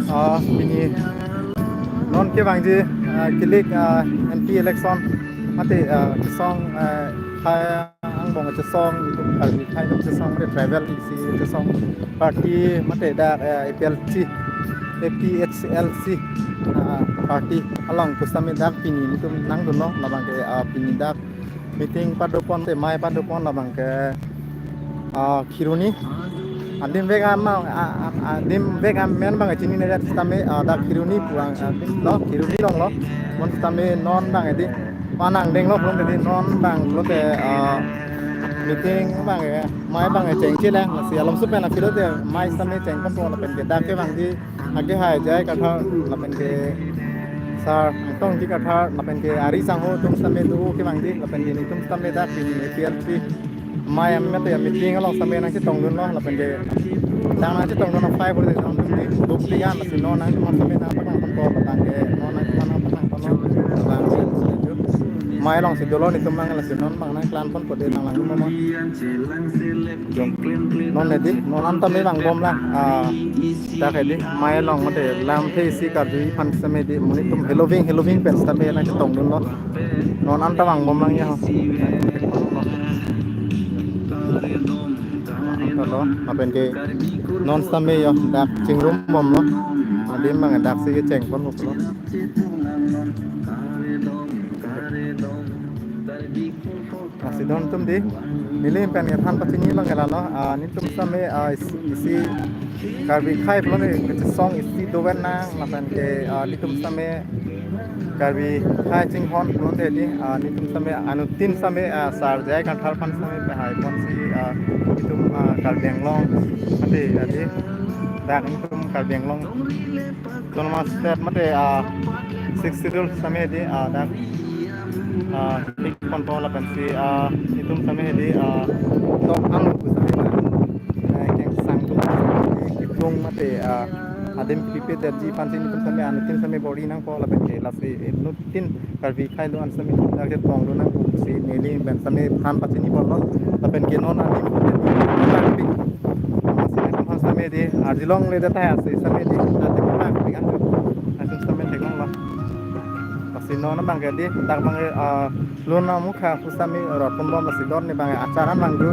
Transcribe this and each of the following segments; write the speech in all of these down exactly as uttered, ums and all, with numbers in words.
Ah, pini non kevangji, ah, kilik, ah, M P election mate, ah, chesong, ah, khai angbong chesong, itum Karbi khai itum chesong mate tribal isi chesong party mate dak, ah, A P L C, A P H L C, ah, party along pusitame dak pini itum nangdunlo labang ke, ah, pini dak meeting padopon te mai padopon labang ke, ah, Kheroni. Adim vek am, ah, ah, ah, adim vek amen bang chinine det sitame, ah, dak Kheroni puang, ah, lo, Kheroni longlo. Bon sitame non bang edi, panang denglo pulote edi non bang pulote, ah, meeting bang e, mai bang e chengchelang, lasi alomso pen aphi lote mai sitame chengponpo lapen ke dak kevangji ake hai J I Kathar lapen ke Sar Angtong Ingti Kathar lapen ke ari sangho atum sitame do kevangji lapen ke netum sitame dak pini A P L C mai am mate meeting along sitame nangchetongdunlo lapen ke dak nangchetongdun aphai pur de jong dun de duk tigan lasi non nangtum sitame nangpaklang ponpo lapen ke non nangtum nangpaklang ponlo lapen ke mai alongsi dolo netum mang lasi non bang nangklang ponpo de nanglang mo. Jong. Non edi, non an tame vangbomlang. Ah, dak edi, mai along mate lamthe isi Karbi aphan sitame edi, monit atum heloving, heloving pen sitame nangchetongdunlo. Non an ta vangbomlang ya ho. Anta lo, lapen ke non sitame yo, dak chingrumbomlo. Adim bang daksi kechengpon uklo. Lasi don atum di, neli pen kethan pachini bang ke lalo, ah, netum sitame, ah, is-, isi Karbi khai pulote kechesong isi doven nang, lapen ke, ah, netum sitame Karbi khai chinghon pulote di, ah, netum sitame anuttin sitame, ah, Sar J I Kathar aphan sitame pehai ponsi, ah, netum, ah, Karbi Anglong, adi, adi, dak netum Karbi Anglong Autonomous State mate, ah, Sixth Schedule sitame di, ah, dak, ah, pik ponpo lapensi, ah, netum sitame di, ah, tok ang sitame, ah, kengsang atum kitung mate, ah, adim kipipit detji aphansi netum sitame, ah, netum sitame bor-i nangpo lapen ke lasi, eh, netum Karbi khai do-an sitame dak chetongdun nangpo pusi neli pen sitame than pachini ponlo lapen ke non adim sitame di arjulongle det tahai ase sitame di adim bang pi kan atum sitame theklonglo. Lasi non bang ke di dak bang, ah, lun amukha pu sitame rot ponbom lasi don ne bang achar an bang do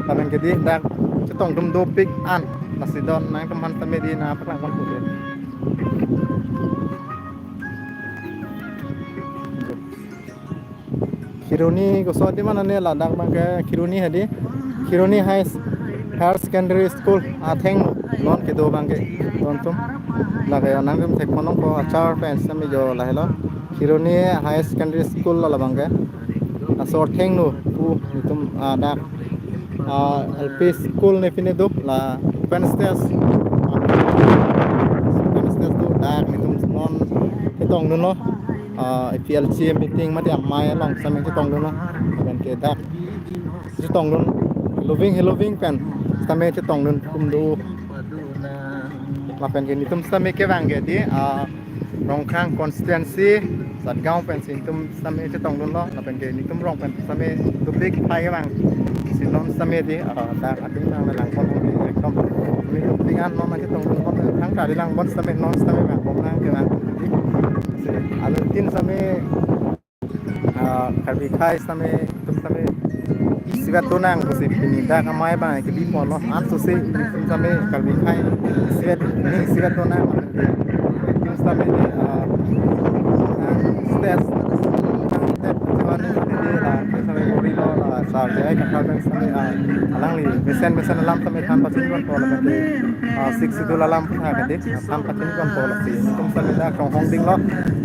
lapen ke di dak chetongdun dopik an lasi don nangtum aphan sitame di nangpaklang ponpo. Kheroni koson di mana ne ladak bang ke Kheroni hadi Kheroni High, Higher Secondary School athengno non kedo bang ke don atum lake nangtum thekpon nangpo achar pen sitame jo lahelo Kheroni Higher Secondary School labang ke laso athengno pu netum, ah, dak ah, L P school ne pine do la open stage. Open stage do dak netum non chetongdunlo. Ah, A P L C meeting mate amei along sitame chetongdunlo. Lapen ke dak chetongdun heloving heloving pen sitame chetongdun atum do. Lapen ke netum sitame kevang ke di, ah, Rongkhang constituency, Satgaon pensi netum sitame chetongdunlo, lapen ke netum rong pen sitame dopik phai kevang. Si non sitame di, ah, dak adim nang langpon di ekdom. Netum dopik an non chetongdunpon thangta di langpon sitame non sitame vangbomlang kevang. Si anuttin sitame ah, Karbi khai sitame, netum sitame isivet donang pusi pini dak amei bang ke biponlo, anso si netum sitame Karbi khai isivet, ne isivet donang, netum sitame, ah, stage, stage chuan sitame la, sitame bor-ilo la, Sar J I Kathar pen sitame, ah, alangli mesen mesen alam sitame than pachini ponpo lapen ke, ah, Sixth Schedule alam aphuthak ke di than pachini ponpo lasi netum sitame dak chonghong dinglo,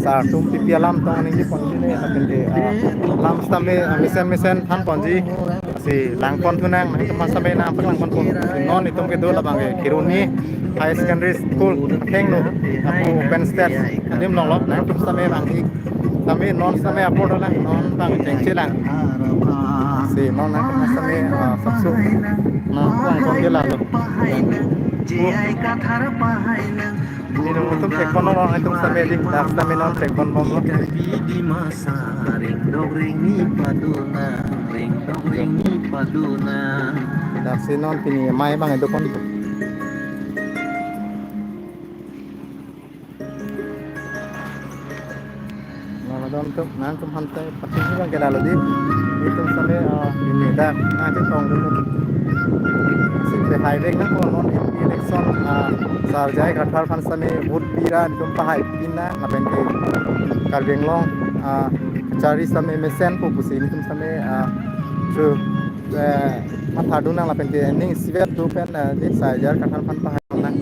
Sar atum pipi alam tong ningjeponji ne lapen ke, ah, alam sitame, ah, mesen mesen thanponji si langpon thunang, netum aphan sitame nangpaklang ponpo. Non netum kedo labang ke Kheroni Higher Secondary School athengno apo open stage adim longlo, netum sitame bang ik sitame non sitame apor dolang, non bang chengchelang. Si non nangtum sitame, ah, sapso nangpaklang pon ke lalo. Pu. Netum thekpon nang, netum sitame di, dak sitame non thekponbomlo. Daksi non pini amei bang dopon. Nangtum, nangtum aphan ta pachini abang ke lalo dei. Netum same, ah, pini dak nangchetongdun. Si pehai vek nangpo non M P election, ah, Sar J I Kathar aphan same vote pi ra netum pahai pin nang lapen ke Karbi Anglong, ah, kachari same mesenpo pusi netum same, ah, chu, eh, mathadun nang lapen ke ning isivet do pen, eh, dei Sar J I Kathar aphan pahai nang.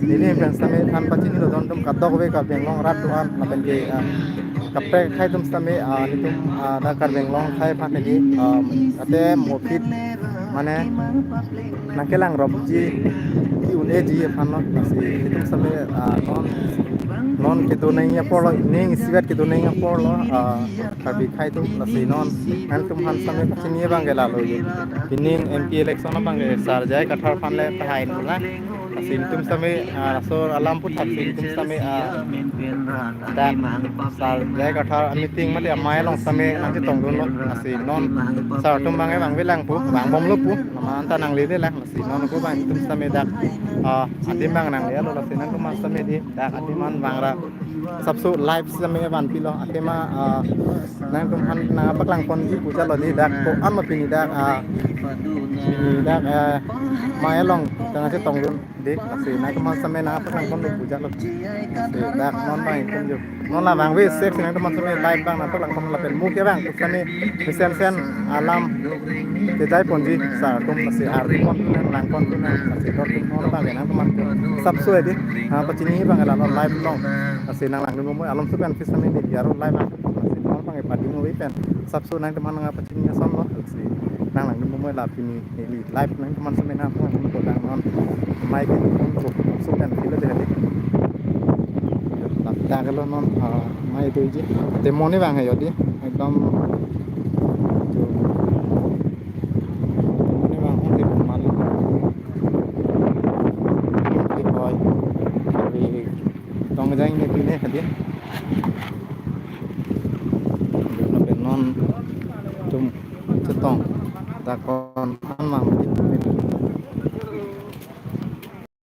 Neli pen same than pachini lo don atum kadokave Karbi Anglong arat do-an lapen ke, ah, kaprek akhei atum same, ah, netum, ah, dak Karbi Anglong akhei aphan neli, ah, ate mopit mane nangkelang ropji, ki un-eji aphan lo, lasi netum same, ah, non, non kedo nangji apor lo, ning isivet kedo nangji apor lo, ah, Karbi akhei atum, lasi non nangtum aphan same pachini abang ke lalo dei. Pining M P election abang ke Sar J I Kathar aphan le pahai nang. Lasi netum same, ah, laso alam puthot si netum same, ah, dak Sar J I Kathar a-meeting mate amei along same nangchetongdunlo. Lasi non sar atum abang ke vangvelang pu, vangbomlo pu, amat ta nanglele lang. Lasi non ako abang netum same dak, ah, adim abang nanglelo, lasi nangtum aphan same dei dak adim an vang ra sapso live same vanpilo. Athema, ah, nangtum aphan nangpaklangponji pu jalo dei dak ko-an ma pini dak, ah, pini dak, ah, mei along tangchetongdun dei, lasi nangtum aphan same nangpaklangponlo pu jalo. Lasi dak non abang itum jo. Non la vangve sek si nangtum aphan same live abang nangpaklangpon lapen mo ke abang same mesensen alam kejaiponji sar atum, lasi arjupon nang, langpon nang, lasi dot non abang ke nangtum aphan sapso dei, ah, pachini abang ke lalo live along. Lasi nanglangdun bomnoi, alomso pen phi same dei aro live abang. Lasi non abang ke pading ave pen sapso nangtum aphan nangpachini ason lo. Lasi nanglangdun bomnoi la pini neli live nangtum aphan same nangphan ko dang non. Mei ke phone ko so kan kilo dei dei. Lap ta kalo non, ah, mei doji. Demo ni abang he jo dei. Ekdom. Demo ni abang he dei mal. Dei boy. Dei tong jang ni pine he dei. Dei non atum chetong dak ko-an mang di.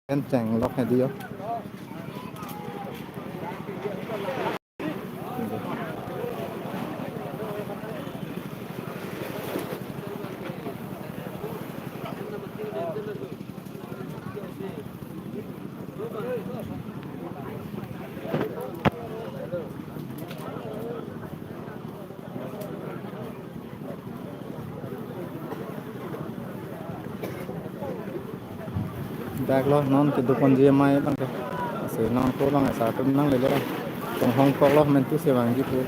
Pen chenglok he dei jo. Dak lo non kedoponji amei abang ke. Lasi non ako abang sar atum nanglele. Tonghong koklo mentu si vangji pu.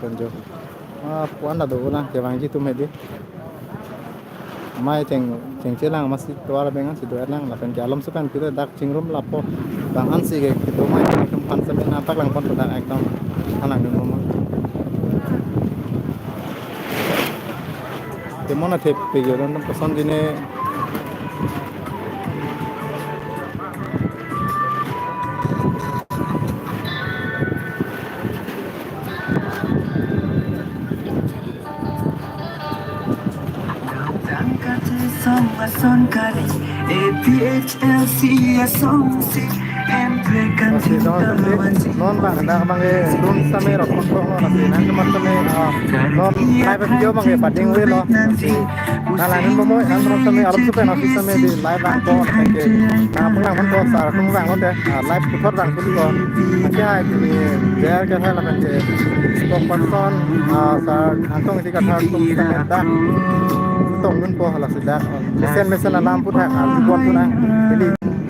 Pen jo. Ah, puan ta do lang kevangji atum he dei. Mei cheng, chengche lang masi tovar abang si do lang lapen ke alomso pen phi dak chingrum lapo. Bang an si ke kedo mei atum aphan same nangpaklangpon dak ekdom. Alang dun mo. Demo na thep pe yo don koson dine. Tangka song ason kali, A P H L C asong si, Emprekan. Lasi non, lasi non abang, dak abang ke dun same rap kon kong lo, lasi nangtum aphan same, ah, non live video abang ke pading avelo. Lasi nanglang bomnoi, nangtum aphan same, alomso pen office same dei live vangpo, lapen ke nangpaklangponpo sar atum vanglo dei, ah, live puthot vangpo dei ko. Anke hai pini J I Kathar lapen ke spokesperson, ah, sar Angtong Ingti Kathar atum same dak tongdunpo, lasi dak mesen mesen alam puthot arjupon nang. Neli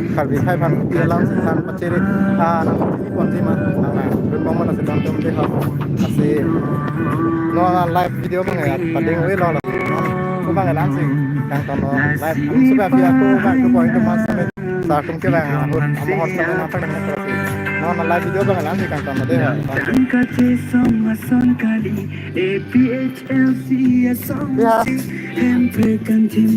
Karbi akhei aphan alam aphan pachiri, ah, nangpachiniponji ma, nanglang dun bomnoi, lasi nangtum dei ho. Lasi non la live video abang ya pading avelo, lasi non ako abang lang si kangton lo live. Suka pia ako abang ko boy ko mas sar atum kevang ahut amohor same nangpaklangpon, lasi non la live video abang lang si kangton lo dei ho. Tangka song ason kali, A P H L C asong si, Emprekan tim